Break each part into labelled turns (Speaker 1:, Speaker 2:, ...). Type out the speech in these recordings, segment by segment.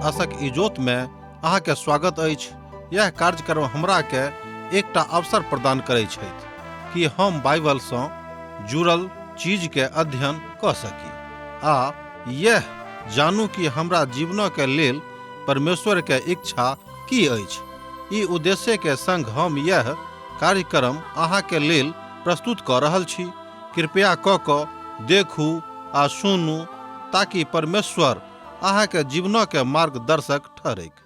Speaker 1: आशक इजोत में अहाँ के स्वागत अछि। यह कार्यक्रम हमरा के एकटा अवसर प्रदान करै छथि कि हम बाइबल सँ जुड़ल चीज के अध्ययन कऽ सकी आ यह जानू कि हमरा जीवन के लेल परमेश्वर के इच्छा की अछि। ई उद्देश्य के संग हम यह कार्यक्रम अहाँ के लेल प्रस्तुत कऽ रहल छी। कृपया कऽ कऽ देखू आ सुनू ताकि परमेश्वर अहाँ के जीवन के मार्गदर्शक ठहरैक।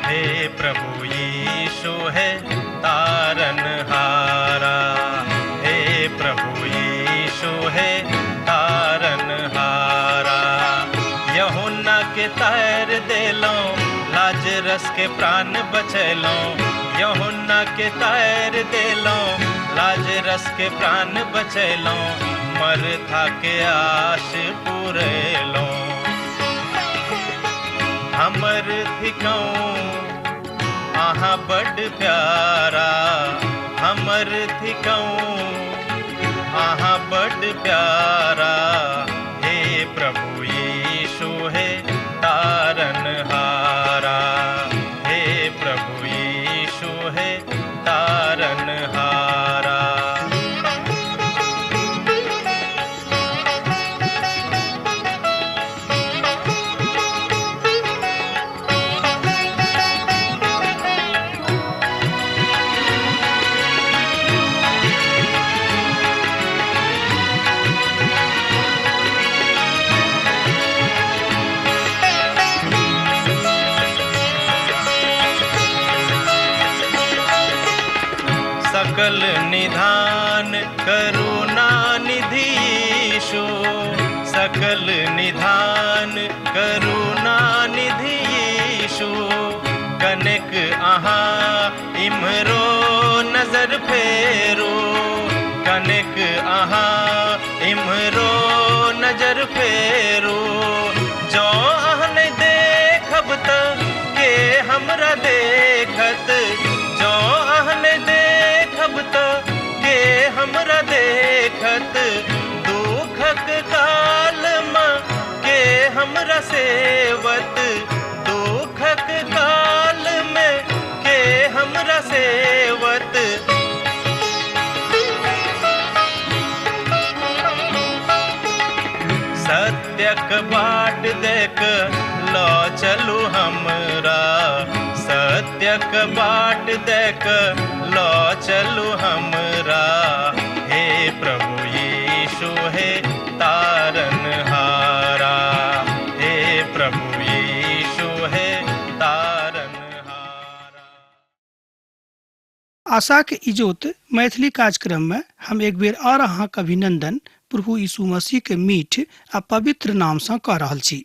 Speaker 2: हे प्रभु यीशु है तारन हारा, हे प्रभु यीशु है तारन हारा। यहुन्ना के तार देलो, लाजरस के प्राण बचैलो। यहुन्ना के तार देलो, लाजरस के प्राण बचैलो। मरथा के आश पुरेलो। हमर थिकौं अहाँ बड प्यारा, हमर थिकौं अहाँ बड प्यारा। हे प्रभु यीशु हे तारन हारा, हे प्रभु यीशु हे तारन हारा। सकल निधान करुणा निधि यीशु, सकल निधान करुणा निधि यीशु। कनेक अहाँ इम्हरो नजर फेरू, कनेक अहाँ इम्हरो नजर फेरू। जँ अहाँ नहि देखब त के हमरा देखत, जँ अहाँ नहि देखब त के हमरा देखत। दुखक काल मे के हमरा सेवत, दुखक काल मे के हमरा सेवत। सत्यक बाट देख ल चलू हमरा, सत्यक बाट देख ल चलू हमरा। हे प्रभु यीशु हे तारन हारा, हे प्रभु यीशु हे तारन हारा।
Speaker 3: आशाक इजोत मैथिली कार्यक्रम में हम एक बेर और अहाँक अभिनंदन प्रभु यीशु मसीह के मीठ आ पवित्र नाम सँ कऽ रहल छी।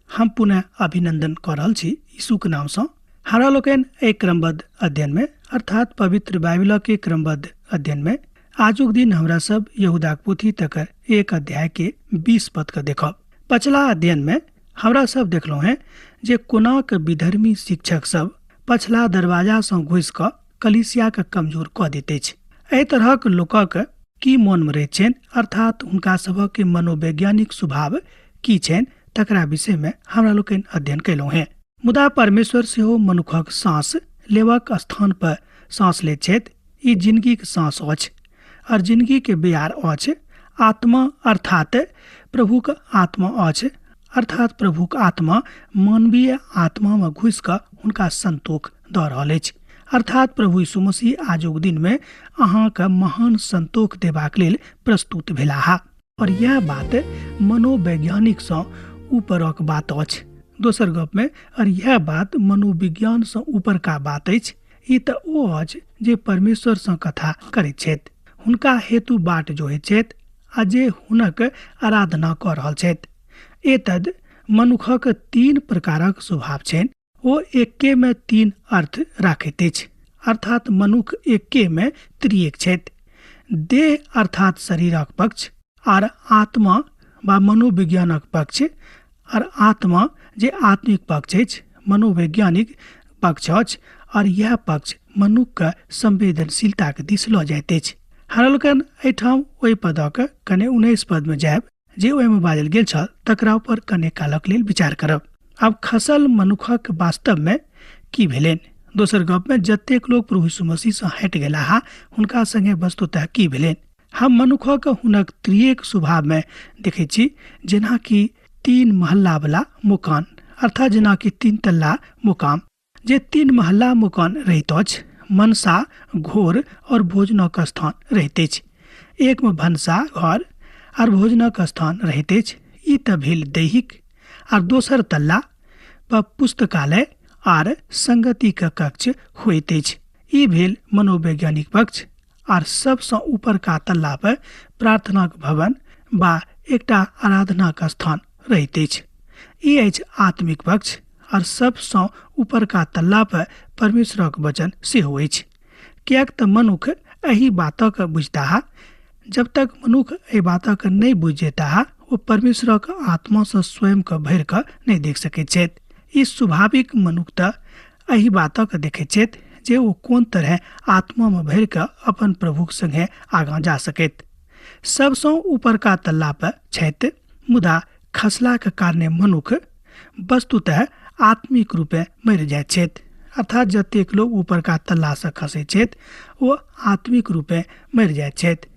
Speaker 3: हम पुनः अभिनंदन कऽ रहल छी यीशु के नाम सँ। हमरा लोकनि एहि क्रमबद्ध अध्ययन में अर्थात पवित्र बाइबल के क्रमबद्ध अध्ययन में आजुक दिन हमरा सब यहूदाक पोथी तकर 1 अध्याय के 20 पद के देखब। पछिला अध्ययन में हमरा सब देखलहुँ हैं जे कोनाक विधर्मी शिक्षक सब पछिला दरवाजा सँ घुसि कऽ कलीसिया के कमजोर कऽ दैत अछि। एहि तरहक लोकक की मोन में रहैत छनि, अर्थात हुनका सभक मनोवैज्ञानिक स्वभाव की छनि, तकरा विषय में हमरा लोकनि अध्ययन कयलहुँ हैं। मुदा परमेश्वर सेहो मनुखक साँस लेबाक स्थान पर साँस लैत छथि। ई जिंदगीक साँस अछि और जिंदगी के बिहार अछि। आत्मा अर्थात प्रभुक आत्मा अछि, अर्थात प्रभुक आत्मा मानवीय आत्मा में घुसि कऽ हुनका संतोख दऽ रहल अछि। अर्थात प्रभु यीशु मसीह आजुक दिन में अहाँके महान संतोख देबाक लेल प्रस्तुत भेलाह। और यह बात मनोवैज्ञानिक सँ ऊपरक बात अछि। दोसर गप में और यह बात मनोविज्ञान सँ ऊपर का बात अछि। ई तऽ ओ अछि जे परमेश्वर सँ कथा करैत छथि, हुनका हेतु बाट जोहैत छथि आ जे हुनक आराधना कऽ रहल छथि। एतद मनुखक 3 प्रकारक स्वभाव छनि। ओ एके में 3 अर्थ राखैत अछि, अर्थात मनुख एके में त्रिएक छथि। देह अर्थात शरीरक पक्ष आर आत्मा वा मनोविज्ञानक पक्ष और आत्मा जे आत्मिक पक्ष अछि, मनोवैज्ञानिक पक्ष अछि और यह पक्ष मनुक्खके संवेदनशीलताके दिस लऽ जाइत अछि। हमरा लोकनि एहिठाम ओहि पदक कने 19 पदमे जायब जे ओहिमे बाजल गेल छल, तकरा ऊपर कने कालक लेल विचार करब। आब खसल मनुखक वास्तवमे की भेलनि? दोसर गपमे जतेक लोक प्रभु यीशु मसीहसँ हटि गेलाह हुनका संगे वस्तुतः की भेलनि? हम मनुखक हुनक त्रिएक स्वभावमे देखै छी, जेनाकि 3 महल्ला वाला मकान, अर्थात जेनाकि 3 तल्ला मुकाम। जे 3 महल्ला मकान रहैत अछि, मनसा घोर और भोजनक स्थान रहैत अछि। एकमे भनसा घर और भोजनक स्थान रहैत अछि, ई तऽ भेल दैहिक। और दोसर तल्ला पर पुस्तकालय आर संगति के कक्ष होइत अछि, ई भेल मनोवैज्ञानिक पक्ष। आर सबसँ ऊपरका तल्ला पर प्रार्थनाक भवन बा एकटा आराधनाक स्थान रहैत अछि, ई अछि आत्मिक पक्ष। और सबसँ ऊपरका तल्ला पर परमेश्वरक वचन सेहो अछि, किएक तऽ मनुख एहि बातक बुझताह। जब तक मनुख एहि बातक नहि बुझि जेताह ओ परमेश्वरक आत्मासँ स्वयंके भरि कऽ नहि देख सकैत छथि। ई स्वाभाविक मनुख तऽ एहि बातक देखैत छथि जे ओ कोन तरहे आत्मामे भरि कऽ अपन प्रभुक संगे आगाँ जा सकैत। सबसँ ऊपरका तल्ला पर छथि, मुदा खसलाक कारणे मनुख वस्तुतः आत्मिक रूपे मरि जाइत छथि। अर्थात जतेक लोक ऊपरका तल्लासँ खसैत छथि ओ आत्मिक रूपे मरि जाइत छथि।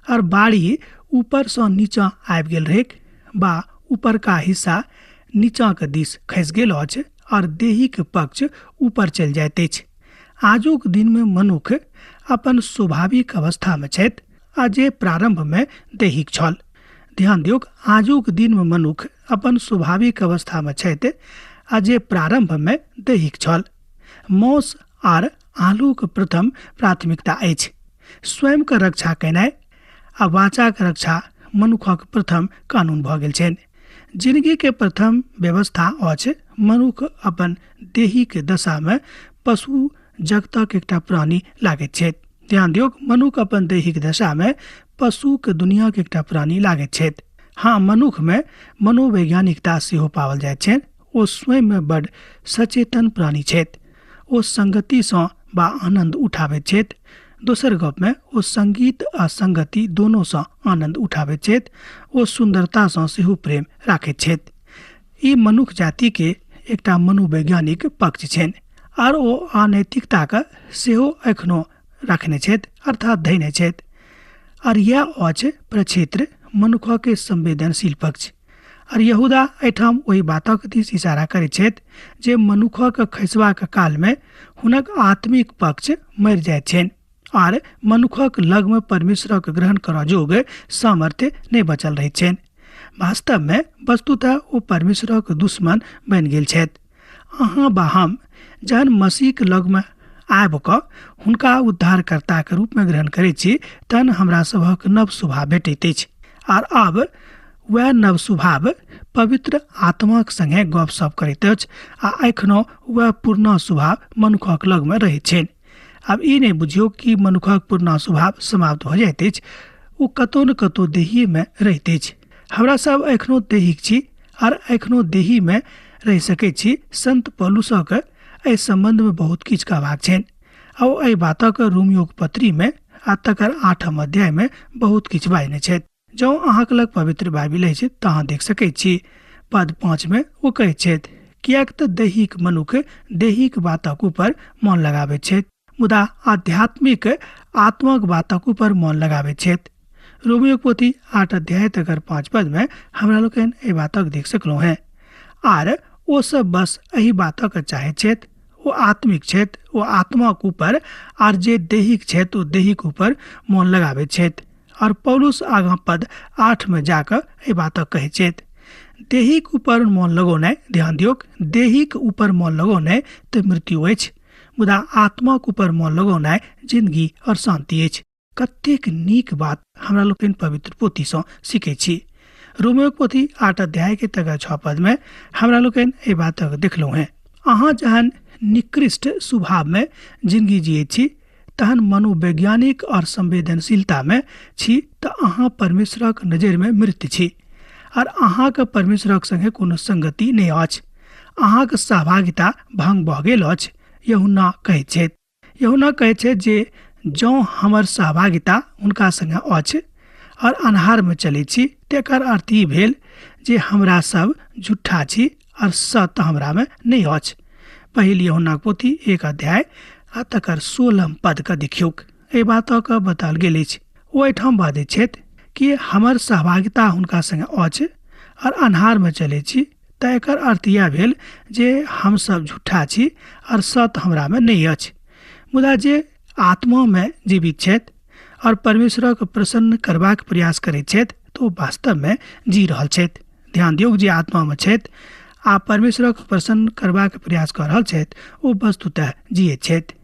Speaker 3: और बाढ़ि ऊपरसँ नीचाँ आबि गेल रहैक बा ऊपरका हिस्सा नीचाँके दिस खसि गेल अछि और देहीके पक्ष ऊपर चलि जाइत अछि। आजुक दिनमे मनुख अपन स्वाभाविक अवस्थामे छथि आ जे प्रारंभमे दैहिक छल। ध्यान दियौक, आजुक दिनमे मनुख अपन स्वाभाविक अवस्थामे छथि आ जे प्रारंभमे दैहिक छल। मौस आर आलूक प्रथम प्राथमिकता अछि। स्वयंके रक्षा केनाइ आ वाचाक रक्षा मनुखक प्रथम कानून भऽ गेल छनि। जिंदगी के प्रथम व्यवस्था अछि मनुख अपन देहीके दशामे पशु जगतक एकटा प्राणी लागैत छथि। ध्यान दियौक, मनुख अपन दैहिक दशामे पशुके दुनियाके एकटा प्राणी लागैत छथि। हाँ, मनुखमे मनोवैज्ञानिकता सेहो पाओल जाइत छनि। ओ स्वयंमे बड सचेतन प्राणी छथि। ओ संगतिसँ बा आनन्द उठाबैत छथि। दोसर गपमे ओ संगीत आ संगति दोनोसँ आनन्द उठाबैत छथि। ओ सुन्दरतासँ सेहो प्रेम राखैत छथि। ई मनुख जातिके एकटा मनोवैज्ञानिक पक्ष छनि आर ओ अनैतिकताके सेहो एखनो रखने छथि, अर्थात धयने छथि। आर यैह अछि प्रक्षेत्र मनुखके संवेदनशील पक्ष। आर यहूदा एहिठाम ओहि बातक दिस इशारा करैत छथि जे मनुखक खसबाक कालमे हुनक आत्मिक पक्ष मरि जाइत छनि आर मनुखक लगमे परमेश्वरक ग्रहण करऽ जोग सामर्थ्य नहि बचल रहैत छनि। वास्तवमे वस्तुतः ओ परमेश्वरक दुश्मन बनि गेल छथि। अहाँ बा हम जहन मसीहके लगमे आबि कऽ हुनका उद्धारकर्ताके रूपमे ग्रहण करैत छी तहन हमरा सभक नव स्वभाव भेटैत अछि। आर आब वएह नव स्वभाव पवित्र आत्माक संगे गपशप करैत अछि आ एखनो वएह पुरना स्वभाव मनुखक लगमे रहैत छनि। आब ई नहि बुझियौ कि मनुखक पुरना स्वभाव समाप्त भऽ जाइत अछि, ओ कतौ ने कतौ देहिएमे रहैत अछि। हमरा सब एखनो दैहिक छी आर एखनो देहीमे रहि सकैत छी। संत पौलुसक एहि सम्बन्धमे बहुत किछु कहबाक छनि आ ओ एहि बातक रोमियोक पत्रीमे आ तकर 8म अध्यायमे बहुत किछु बाजने छथि। जँ अहाँके लग पवित्र बाइबिल अछि तऽ अहाँ देख सकैत छी। पद 5 मे ओ कहैत छथि, किएक तऽ दैहिक मनुख दैहिक बातक ऊपर मन लगाबैत छथि, मुदा आध्यात्मिक आत्माक बातक ऊपर मन लगाबैत छथि। रोमियोक पोथी 8 अध्याय तकर 5 पद में हमरा लोकनि एहि बातक देख सकलहुँ हेँ। आर ओ सब बस एहि बातक चाहैत छथि, ओ आत्मिक छथि, ओ आत्माक ऊपर, आर जे दैहिक छथि ओ दैहिक ऊपर मन लगाबैत छथि। और पौलुस आगाँ पद 8 में जाकऽ एहि बातक कहैत छथि, दैहिक ऊपर मन लगौनाइ, ध्यान दियौक, दैहिक ऊपर मन लगौनाइ तऽ मृत्यु अछि, मुदा आत्माक ऊपर मन लगौनाइ जिंदगी और शांति अछि। कतेक नीक बात हमरा लोकनि पवित्र पोथीसँ सीखै छी। रोमियोक पोथी 8 अध्याय के तकर 6 पद में हमरा लोकनि एहि बातक देखलहुँ हेँ। अहाँ जहन निकृष्ट स्वभावमे जिंदगी जियै छी तहन मनोवैज्ञानिक और संवेदनशीलतामे छी तऽ अहाँ परमेश्वरक नजरिमे मृत छी। और अहाँके परमेश्वरक संगे कोनो संगति नहि अछि। अहाँके सहभागिता भंग भऽ गेल अछि। यूहन्ना कहैत छथि, यूहन्ना कहैत छथि जे जँ हमर सहभागिता हुनका संगे अछि और अन्हारमे चलै छी तेकर अर्थ ई भेल जे हमरा सब झूठा छी और सत्य हमरामे नहि अछि। पहिल यूहन्नाक पोथी 1 अध्याय आ तकर 16 पद के देखियौक। एहि बातक बताओल गेल अछि। ओ एहिठाम बाजैत छथि कि हमर सहभागिता हुनका संगे अछि और अन्हारमे चलै छी, तऽ एकर अर्थ इएह भेल जे हमसब झूठा छी और सत्य हमरामे नहि अछि। मुदा जे आत्मामे जीवित छथि और परमेश्वरक प्रसन्न करबाक प्रयास करैत छथि तऽ ओ वास्तवमे जी रहल छथि। ध्यान दियौ, जे आत्मामे छथि आ परमेश्वरक प्रसन्न करबाक प्रयास कऽ रहल छथि ओ वस्तुतः जियैत छथि।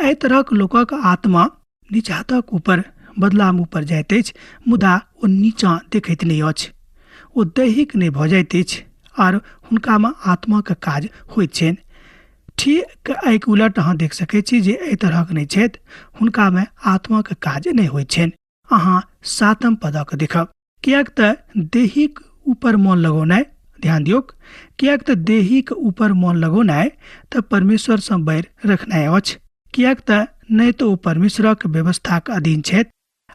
Speaker 3: एहि तरहक लोकक आत्मा निचातक ऊपर बदलामे ऊपर जाइत अछि, मुदा ओ नीचाँ देखैत नहि अछि। ओ दैहिक नहि भऽ जाइत अछि आर हुनकामे आत्माके काज होइत छनि। ठीक एहिके उलट अहाँ देख सकै छी जे एहि तरहक नहि छथि, हुनकामे आत्माके काज नहि होइत छनि। अहाँ 7 पदक देखब, किएक तऽ देहिक ऊपर मन लगौनाइ, ध्यान दियौक, किएक तऽ देहिक ऊपर मन लगौनाइ तऽ परमेश्वरसँ बैर रखनाइ अछि, किएक तऽ नहि तऽ ओ परमेश्वरक व्यवस्थाक अधीन छथि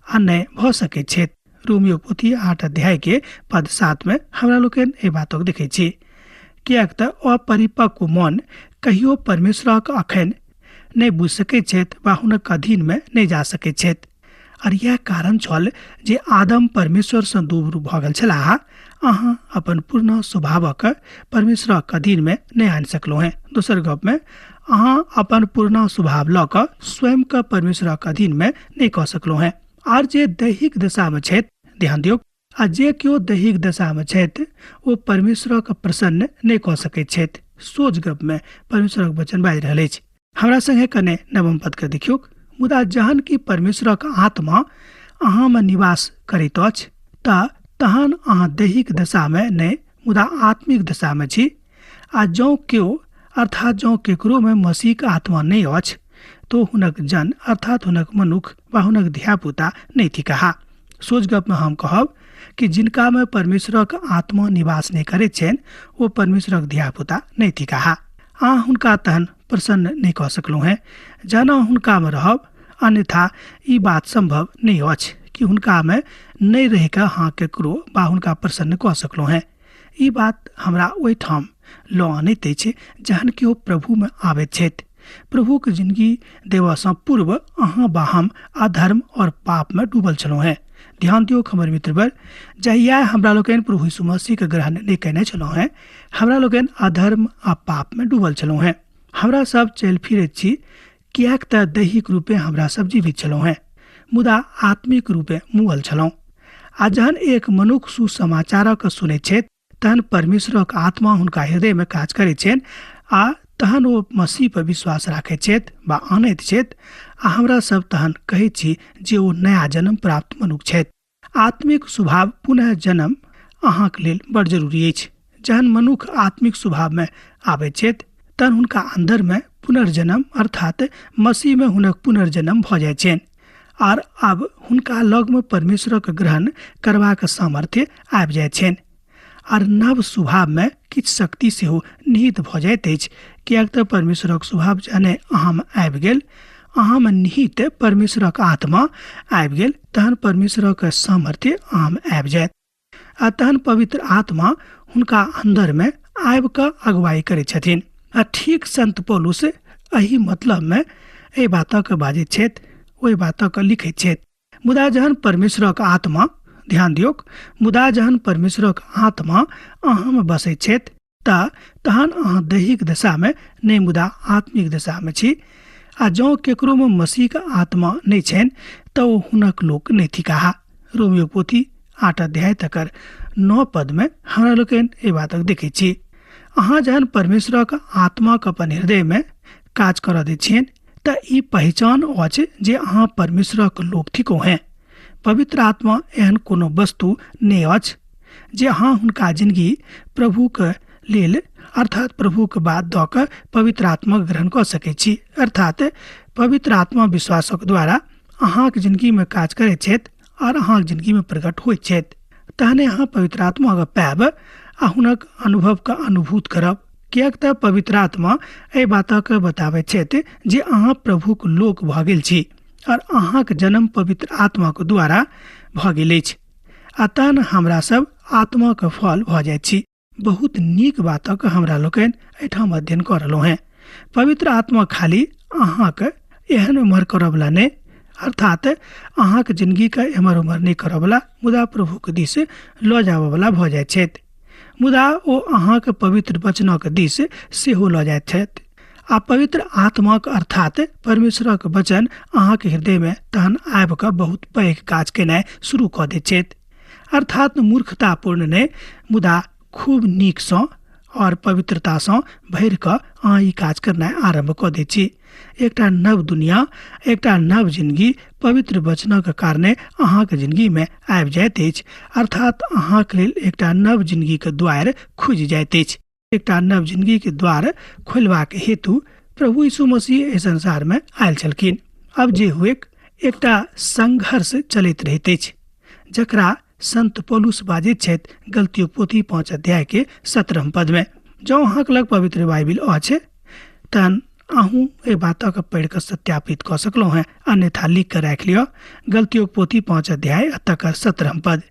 Speaker 3: आ नहि भऽ सकैत छथि। रोमियो पोथी 8 अध्याय के पद 7 में हमरा लोकनि एहि बातक देखै छी। किएक तऽ अपरिपक्व मन कहियो परमेश्वरक अखन नहि बुझि सकैत छथि वा हुनक अधीनमे नहि जा सकैत छथि। और यह कारण छल जे आदम परमेश्वरसँ दूर भऽ गेल छलाह। अहाँ अपन पूर्ण स्वभावक परमेश्वरक अधीनमे नहि आनि सकलहुँ हेँ। दोसर गपमे अहाँ अपन पूर्ण स्वभाव लऽ कऽ स्वयंके परमेश्वरक अधीनमे नहि कऽ सकलहुँ हेँ। आर जे दैहिक दशामे छथि, ध्यान दियौ, आ जे केओ दैहिक दशामे छथि ओ परमेश्वरक प्रसन्न नहि कऽ सकैत छथि। सोझ गपमे परमेश्वरक वचन बाजि रहल अछि। हमरा संगे कने 9 पदके देखियौ। मुदा जहन कि परमेश्वरक आत्मा अहाँमे निवास करैत अछि तऽ तहन अहाँ दैहिक दशामे नहि मुदा आत्मिक दशामे छी। आ जँ केओ अर्थात जँ केकरोमे मसीहक आत्मा नहि अछि तो हुनक जन अर्थात हुनक मनुख वा हुनक धियापुता नहि थिकाह। सोझ गपमे हम कहब कि जिनकामे परमेश्वरक आत्मा निवास नहि करैत छनि ओ परमेश्वरक धियापुता नहि थिकाह। अहाँ हुनका तहन प्रसन्न नहि कऽ सकलहुँ हेँ जहन अहाँ हुनकामे रहब, अन्यथा ई बात सम्भव नहि अछि कि हुनकामे नहि रहि कऽ अहाँ केकरो वा हुनका प्रसन्न कऽ सकलहुँ हेँ। ई बात हमरा ओहिठाम लऽ अनैत अछि जहन कि ओ प्रभुमे आबैत छथि। प्रभुक जिंदगी देबऽसँ पूर्व अहाँ वा हम अधर्म और पापमे डूबल छलहुँ हेँ। ध्यान दियौ हमर मित्रवर, जहिया हमरा लोकनि प्रभु यीशु मसीहके ग्रहण नहि कयने छलहुँ हेँ हमरा लोकनि अधर्म आ पापमे डूबल छलहुँ हेँ। हमरा सब चलि फिरैत छी किएक तऽ दैहिक रूपे हमरा सब जीवित छलहुँ हेँ मुदा आत्मिक रूपे मुअल छलहुँ। आ जहन एक मनुख सुसमाचारक सुनैत छथि तहन परमेश्वरक आत्मा हुनका हृदयमे काज करैत छनि आ तहन ओ मसीह पर विश्वास राखैत छथि वा आनैत छथि आ हमरा सब तहन कहैत छी जे ओ नया जन्म प्राप्त मनुख छथि। आत्मिक स्वभाव पुनः जन्म अहाँके लेल बड़ जरूरी अछि। जहन मनुख आत्मिक स्वभावमे आबैत छथि तहन हुनका अन्दरमे पुनर्जन्म अर्थात मसीहमे हुनक पुनर्जन्म भऽ जाइ छनि आर आब हुनका लगमे परमेश्वरक ग्रहण करबाक सामर्थ्य आबि जाइत छनि आर नव स्वभावमे किछु शक्ति सेहो निहित भऽ जाइत अछि। किएक तऽ परमेश्वरक स्वभाव जहने अहाँमे आबि गेल, अहाँमे निहित परमेश्वरक आत्मा आबि गेल, तहन परमेश्वरक सामर्थ्य अहाँमे आबि जायत आ तहन पवित्र आत्मा हुनका अन्दरमे आबि कऽ अगुवाई करै छथिन। आ ठीक संत पौलुस एहि मतलबमे एहि बातक बाजैत छथि, ओहि बातक लिखैत छथि। मुदा जहन परमेश्वरक आत्मा, ध्यान दियौक, मुदा जहन परमेश्वरक आत्मा अहाँमे बसैत छथि तऽ तहन अहाँ दैहिक दशामे नहि मुदा आत्मिक दशामे छी। आ जँ केकरोमे मसीहक आत्मा नहि छनि तऽ ओ हुनक लोक नहि थिकाह। रोमियो पोथी 8 अध्याय तकर 9 पदमे हमरा लोकनि एहि बातक देखै छी। अहाँ जहन परमेश्वरक आत्माक अपन हृदयमे काज करऽ दै छियनि तऽ ई पहिचान अछि जे अहाँ परमेश्वरक लोक थिकहुँ हेँ। पवित्र आत्मा एहन कोनो वस्तु नहि अछि जे अहाँ हुनका जिंदगी प्रभुक लेल अर्थात प्रभुक बात दऽ कऽ पवित्र आत्मा ग्रहण कऽ सकै छी। अर्थात पवित्र आत्मा विश्वासक द्वारा अहाँक जिंदगीमे काज करैत छथि आर अहाँक जिंदगीमे प्रकट होइत छथि। तहने अहाँ पवित्र आत्माके पायब आ हुनक अनुभवके अनुभूत करब, किएक तऽ पवित्र आत्मा एहि बातके बताबैत छथि जे अहाँ प्रभुक लोक भऽ गेल छी और अहाँके जन्म पवित्र आत्माके द्वारा भऽ गेल अछि आ तहन हमरा सब आत्माके फल भऽ जाइत छी। बहुत नीक बातक हमरा लोकनि एहिठाम अध्ययन कऽ रहलहुँ हेँ। पवित्र आत्मा खाली अहाँके एहन एम्हर करऽवला नहि, अर्थात अहाँके जिंदगीके एम्हर ओम्हर नहि करऽवला, मुदा प्रभुके दिस लऽ जाबऽवला भऽ जाइत छथि। मुदा ओ अहाँके पवित्र वचनक दिस सेहो लऽ जाइत छथि आ पवित्र आत्माक अर्थात परमेश्वरक वचन अहाँके हृदयमे तहन आबि कऽ बहुत पैघ काज केनाइ शुरू कऽ दैत छथि। अर्थात मूर्खतापूर्ण नहि, मुदा खूब नीकसँ आओर पवित्रतासँ भरि कऽ अहाँ ई काज करनाइ आरम्भ कऽ दै छी। एकटा नव दुनिया, एकटा नव जिंदगी पवित्र वचनक कारणे अहाँके जिंदगीमे आबि जाइत अछि, अर्थात अहाँके लेल एकटा नव जिंदगीके द्वार खुजि जाइत अछि। एकटा नव जिंदगीके द्वार खोलबाक हेतु प्रभु यीशु मसीह एहि संसारमे आयल छलखिन। अब जे हुए, एकटा संघर्ष चलैत रहैत अछि, जकरा संत पौलुस बाजैत छथि गलतियों पोथी 5 अध्याय के 17 पद में। जँ अहाँके लग पवित्र बाइबिल अछि तहन अहूँ एहि बातक पढ़ि कऽ सत्यापित कऽ सकलहुँ हेँ, अन्यथा लिख कऽ राखि लिअ गलतियों पोथी 5 अध्याय आ तकर 17 पद।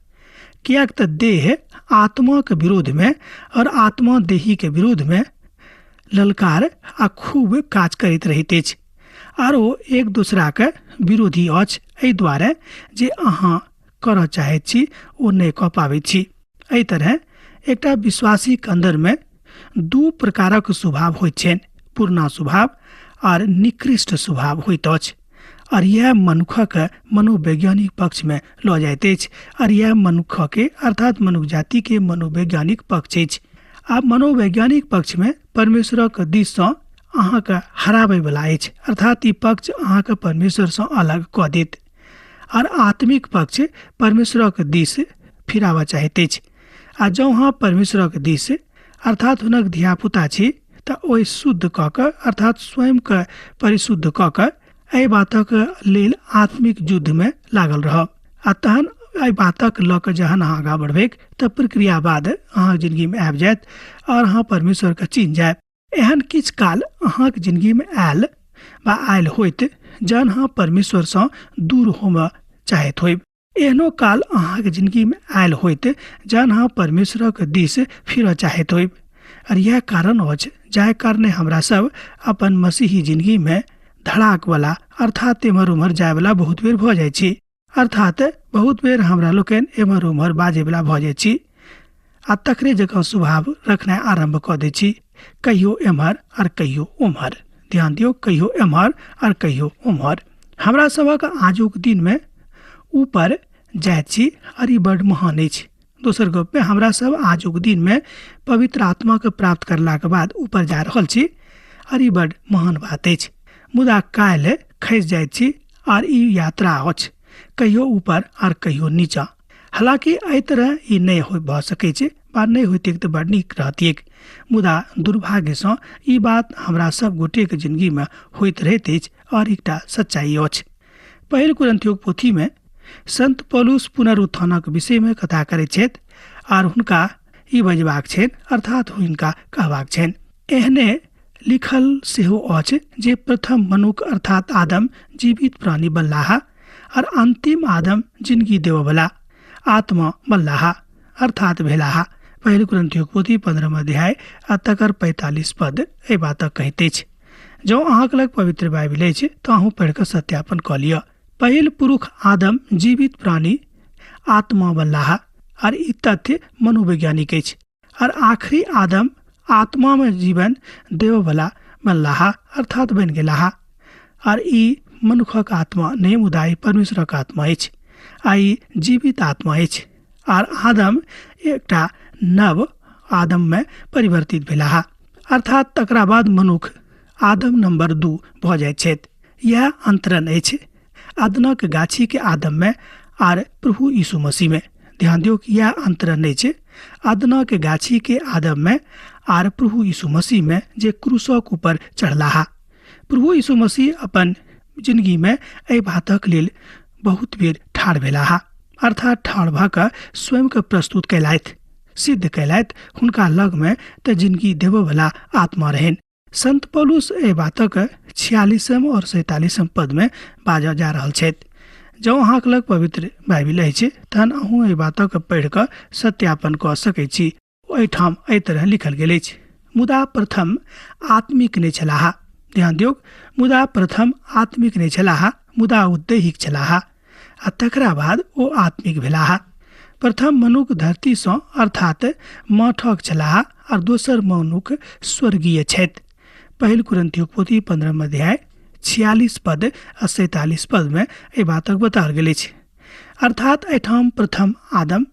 Speaker 3: किएक तऽ देह आत्माके विरोधमे और आत्मा देहीके विरोधमे ललकार आ खूब काज करैत रहैत अछि आर ओ एक दोसराके विरोधी अछि, एहि दुआरे जे अहाँ करऽ चाहैत छी ओ नहि कऽ पाबैत छी। एहि तरह एकटा विश्वासीके अन्दरमे दू प्रकारक स्वभाव होइत छनि, पुरना स्वभाव आर निकृष्ट स्वभाव होइत अछि और यह मनुखक मनोवैज्ञानिक पक्षमे लऽ जाइत अछि और यह मनुखके अर्थात मनुख जातिके मनोवैज्ञानिक पक्ष अछि। आब मनोवैज्ञानिक पक्षमे परमेश्वरक दिससँ अहाँके हराबैवला अछि, अर्थात ई पक्ष अहाँके परमेश्वरसँ अलग कऽ देत और आत्मिक पक्ष परमेश्वरक दिस फिराबऽ चाहैत अछि। आ जँ अहाँ परमेश्वरक दिस अर्थात हुनक धियापुता छी तऽ ओहि शुद्ध कऽ कऽ अर्थात स्वयंके परिशुद्ध कऽ कऽ एहि बातक लेल आत्मिक युद्धमे लागल रहब आ तहन एहि बातक लऽ कऽ जहन अहाँ आगाँ बढ़बैक तऽ प्रक्रिया बाद अहाँके जिन्दगीमे आबि जायत और अहाँ परमेश्वरके चिन्ह जायब। एहन किछु काल अहाँके जिन्दगीमे आयल वा आयल होइत जहन अहाँ परमेश्वरसँ दूर होमय चाहैत होइब। एहनो काल अहाँके जिन्दगीमे आयल होइत जहन अहाँ परमेश्वरक दिस फिरऽ चाहैत होइब। और यह कारण अछि जाहि कारणे हमरा सब अपन मसीही जिन्दगीमे धड़ाकवला अर्थात एम्हर उम्हर जायवला बहुत बेर भऽ जाइ छी, अर्थात बहुत बेर हमरा लोकनि एम्हर उम्हर बाजैवला भऽ जाइ छी आ तकरे जकाँ स्वभाव रखनाइ आरम्भ कऽ दै छी, कहियो एम्हर आर कहियो ओम्हर। ध्यान दियौ, कहियो एम्हर आर कहियो ओम्हर। हमरा सभक आजुक दिनमे ऊपर जाइत छी आर ई बड्ड महान अछि। दोसर गपमे हमरा सब आजुक दिनमे पवित्र आत्माके प्राप्त करलाके बाद ऊपर जा रहल छी आर ई बड्ड महान बात अछि, मुदा काल्हि खसि जाइत छी आर ई यात्रा अछि कहियो ऊपर आर कहियो नीचा। हालांकि एहि तरह ई नहि हो भऽ सकै छै वा नहि होइतैक तऽ बड़ नीक रहतिऐक, मुदा दुर्भाग्यसँ ई बात हमरा सब गोटेके जिन्दगीमे होइत रहैत अछि आओर एकटा सच्चाइ अछि। पहिल कुरिन्थियोक पोथीमे संत पौलुस पुनरुत्थानक विषयमे कथा करैत छथि आर हुनका ई बजबाक छनि, अर्थात हुनका कहबाक छनि। एहने लिखल सेहो अछि जे प्रथम मनुख अर्थात आदम जीवित प्राणी बनलाह और अंतिम आदम जिंदगी देवबला आत्मा बनलाह अर्थात भेलाह। पहिल कुरिन्थियोक पोथी 15 अध्याय आ तकर 45 पद एहि बातक कहैत अछि। जँ अहाँके लग पवित्र बाइबिल अछि तऽ अहूँ पढ़ि कऽ सत्यापन कऽ लिअ। पहिल पुरुष आदम जीवित प्राणी आत्मा बनलाह आर ई तथ्य मनोवैज्ञानिक अछि, और आखिरी आदम आत्मा में जीवन देवबला बनलाह अर्थात बनि गेलाह आर ई मनुखक आत्मा नहि मुदा ई परमेश्वरक आत्मा अछि आ ई जीवित आत्मा अछि आर आदम एकटा नव आदम में परिवर्तित भेलाह, अर्थात तकरा बाद मनुख आदम नंबर 2 भऽ जाइत छथि। यह अंतरण अछि अदनक गाछी के आदम में आर प्रभु यीशु मसीह में। ध्यान दियौ कि यह अंतरण अछि अदनक गाछी के आदम में आर प्रभु यीशु मसीह में जे क्रूसक ऊपर चढ़लाहा। प्रभु यीशु मसीह अपन जिंदगी में एहि बातक लेल बहुत बेर ठाढ़ भेलाह, अर्थात ठाढ़ भऽ कऽ स्वयंके प्रस्तुत कयलथि, सिद्ध कयलथि। हुनका लगमे तऽ जिनगी देबयवला आत्मा रहनि। संत पौलुस एहि बातक 46 और 47 पदमे बाजऽ जा रहल छथि। जँ अहाँके लग पवित्र बाइबिल अछि तहन अहूँ एहि बातक पढ़ि कऽ सत्यापन कऽ सकैत छी। एहिठाम एहि तरह लिखल गेल अछि, मुदा प्रथम आत्मिक नहि छलाह। ध्यान दियौ, मुदा प्रथम आत्मिक नहि छलाह, मुदा ओ दैहिक छलाह आ तकरा बाद ओ आत्मिक भेलाह। प्रथम मनुख धरतीसँ अर्थात माठक छलाह आ दोसर मनुख स्वर्गीय छथि। पहिल कुरन्थियोक पोथी 15 अध्याय 46 पद आ 47 पदमे एहि बातक बताओल गेल अछि। अर्थात एहिठाम प्रथम आदम,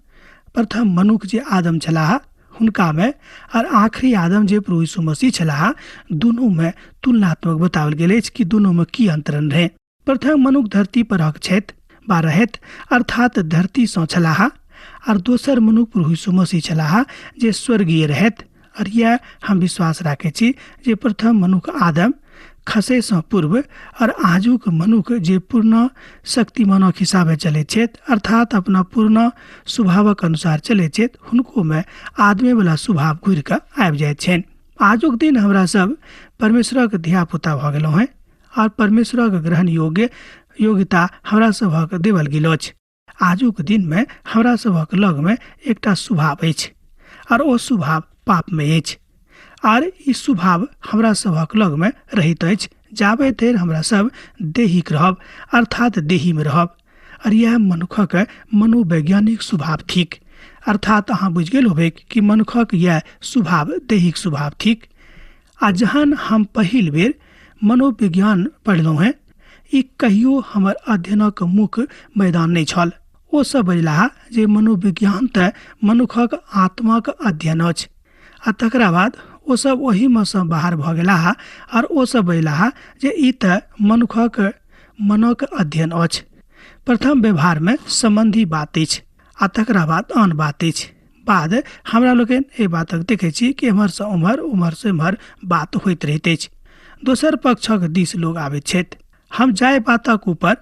Speaker 3: प्रथम मनुख जे आदम छलाह हुनकामे और आखिरी आदम जे प्रभु यीशु मसीह छलाह, दुनूमे तुलनात्मक बताओल गेल अछि कि दुनूमे की अंतरण रहै। प्रथम मनुख धरती पर हक छथि बा रहैत, अर्थात धरतीसँ छलाह, और दोसर मनुख प्रभु यीशु मसीह छलाह जे स्वर्गीय रहैत। और यह हम विश्वास राखै छी जे प्रथम मनुख आदम खसैसँ पूर्व और आजुक मनुख जे पूर्ण शक्तिमानक हिसाबे चलैत छथि, अर्थात अपना पूर्ण स्वभावक अनुसार चलैत छथि, हुनकोमे आदमेवला स्वभाव घुरि कऽ आबि जाइत छनि। आजुक दिन हमरा सब परमेश्वरक धियापुता भऽ गेलहुँ हेँ और परमेश्वरक ग्रहण योग्य योग्यता हमरा सभक देवल गेल अछि। आजुक दिनमे हमरा सभक लगमे एकटा स्वभाव अछि और ओ स्वभाव पापमे अछि, आर ई स्वभाव हमरा सभक लगमे रहैत अछि जाबे धरि हमरा सब दैहिक रहब, अर्थात देहीमे रहब। और यह मनुखक मनोवैज्ञानिक स्वभाव थिक। अर्थात अहाँ बुझि गेल होबै कि मनुखक यह स्वभाव दैहिक स्वभाव थिक। आ जहन हम पहिल बेर मनोविज्ञान पढ़लहुँ हेँ, ई कहियो हमर अध्ययनक मुख्य मैदान नहि छल। ओ सब बजलाह जे मनोविज्ञान तऽ मनुखक आत्माक अध्ययन अछि। आ तकरा बाद ओ सब ओहिमे सँ बाहर भऽ गेलाह और ओ सब बजलाह जे ई तऽ मनुखक मनक अध्ययन अछि। प्रथम व्यवहारमे सम्बन्धी बात अछि आ तकरा बाद आन बात अछि। बाद हमरा लोकनि एहि बातक देखै छी कि एम्हरसँ ओम्हर, ओम्हरसँ एम्हर बात होइत रहैत अछि। दोसर पक्षक दिस लोक आबैत छथि। हम जाहि बातक ऊपर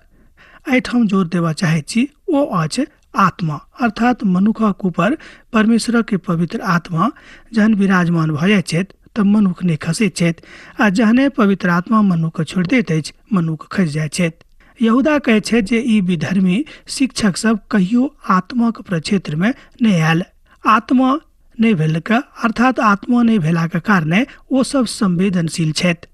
Speaker 3: एहिठाम जोर देबऽ चाहैत छी ओ अछि आत्मा, अर्थात मनुखक ऊपर परमेश्वरक पवित्र आत्मा जहन विराजमान भऽ जाइत छथि तऽ मनुख नहि खसैत छथि, आ जहने पवित्र आत्मा मनुखके छोड़ि दैत अछि मनुख खसि जाइत छथि। यहूदा कहै छथि जे ई विधर्मी शिक्षक सब कहियो आत्माक प्रक्षेत्रमे नहि आयल। आत्मा नहि भेलक, अर्थात आत्मा नहि भेलाक कारणे ओ सब संवेदनशील छथि।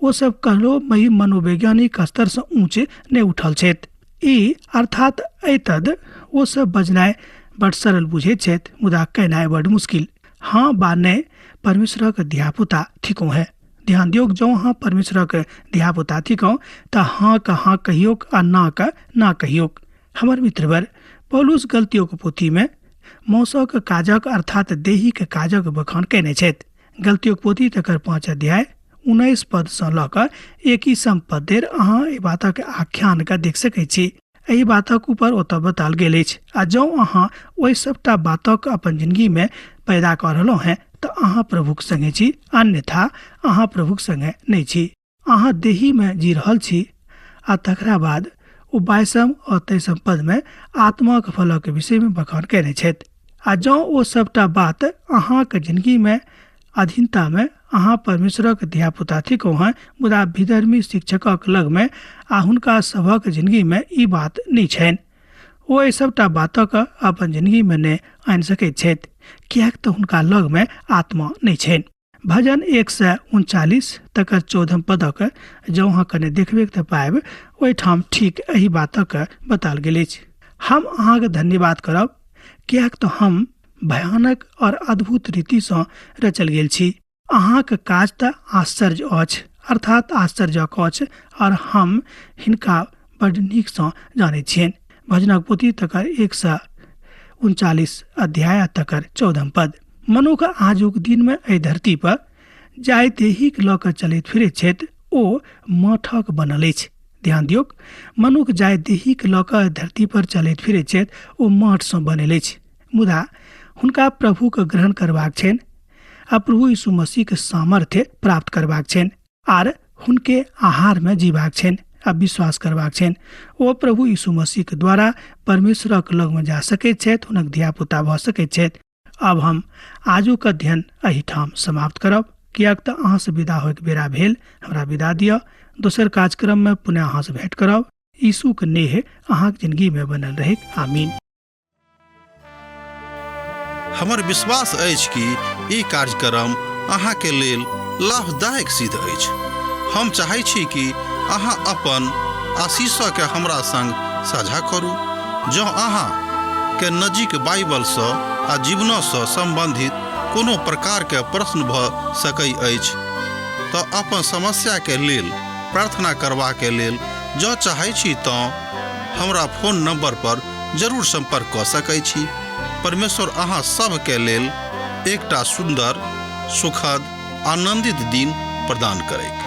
Speaker 3: ओ सब कहलो मही मनोवैज्ञानिक स्तरसँ ऊँच नहि उठल छथि। ई अर्थात एतद ओ सब बजनाइ बड सरल बुझैत छथि, मुदा केनाइ बड मुश्किल। हाँ बा नहि परमेश्वरक धियापुता थिकहुँ है। ध्यान दियौक, जँ अहाँ परमेश्वरक धियापुता थिकहुँ तऽ हाँ के हाँ कहियौक आ ना के ना कहियौक। हमर मित्रवर, पौलुस गलतियोक पोथीमे मौसक काजक अर्थात देहीक काजक बखान कयने छथि। गलतियोक पोथी तकर 5 अध्याय 19 पदसँ लऽ कऽ 21 पद धरि अहाँ एहि बातक आख्यानके देख सकैत छी। एहि बातक ऊपर ओतऽ बताओल गेल अछि। आ जँ अहाँ ओहि सबटा बातक अपन जिंदगीमे पैदा कऽ रहलहुँ हेँ तऽ अहाँ प्रभुक संगे छी, अन्यथा अहाँ प्रभुक संगे नहि छी। अहाँ देहीमे जी रहल छी। आ तकरा बाद ओ 22 और 23 पदमे आत्माक फलक विषयमे बखान कयने छथि। आ जँ ओ सबटा बात अहाँक जिंदगीमे अधीनतामे अहाँ परमेश्वरक धियापुता थिकहुँ हेँ, मुदा विधर्मी शिक्षकक लगमे आ हुनका सभक जिंदगीमे ई बात नहि छनि। ओ एहि सबटा बातक अपन जिंदगीमे नहि आनि सकैत छथि, किएक तऽ हुनका लगमे आत्मा नहि छनि। भजन 139 तकर 14 पदक जँ अहाँ कने देखबै तऽ पाबि ओहिठाम ठीक एहि बातक बताओल गेल अछि। हम अहाँके धन्यवाद करब, किएक तऽ हम भयानक और अद्भुत रीतिसँ रचल गेल छी। अहाँक काज तऽ आश्चर्य अछि, अर्थात आश्चर्यक अछि, और हम हिनका बड नीकसँ जानैत छियनि। भजनक पोथी तकर 139 अध्याय तकर 14 पद। मनुख आजुक दिनमे एहि धरती पर जाहि देहीक लऽ कऽ चलैत फिरैत छथि ओ मठक बनल अछि। ध्यान दियौक, मनुख जाहि देहीक लऽ कऽ धरती पर चलैत फिरैत छथि ओ माठसँ बनल अछि, मुदा हुनका प्रभुके ग्रहण करबाक छनि आ प्रभु यीशु मसीहके सामर्थ्य प्राप्त करबाक छनि आर हुनके आहारमे जीबाक छनि आ विश्वास करबाक छनि। ओ प्रभु यीशु मसीहके द्वारा परमेश्वरक लगमे जा सकैत छथि, हुनक धियापुता भऽ सकैत छथि। आब हम आजुक अध्ययन एहिठाम समाप्त करब, किएक तऽ अहाँसँ विदा होइके बेरा भेल। हमरा विदा दिअ, दोसर कार्यक्रममे पुनः अहाँसँ भेंट करब। यीशुके नेह अहाँके जिंदगीमे बनल रहै। आमीन।
Speaker 1: हमर विश्वास अछि कि ई कार्यक्रम अहाँके लेल लाभदायक सिद्ध अछि। हम चाहै छी कि अहाँ अपन आशीषके हमरा संग साझा करू। जँ अहाँ के नजीक बाइबलसँ आ जीवनसँ सम्बन्धित कोनो प्रकारके प्रश्न भऽ सकै अछि तऽ अपन समस्याके लेल प्रार्थना करबाके लेल जँ चाहै छी तँ हमरा फोन नंबर पर जरूर संपर्क कऽ सकै छी। परमेश्वर अहाँ सभके लेल एकटा सुन्दर, सुखद, आनंदित दिन प्रदान करैक।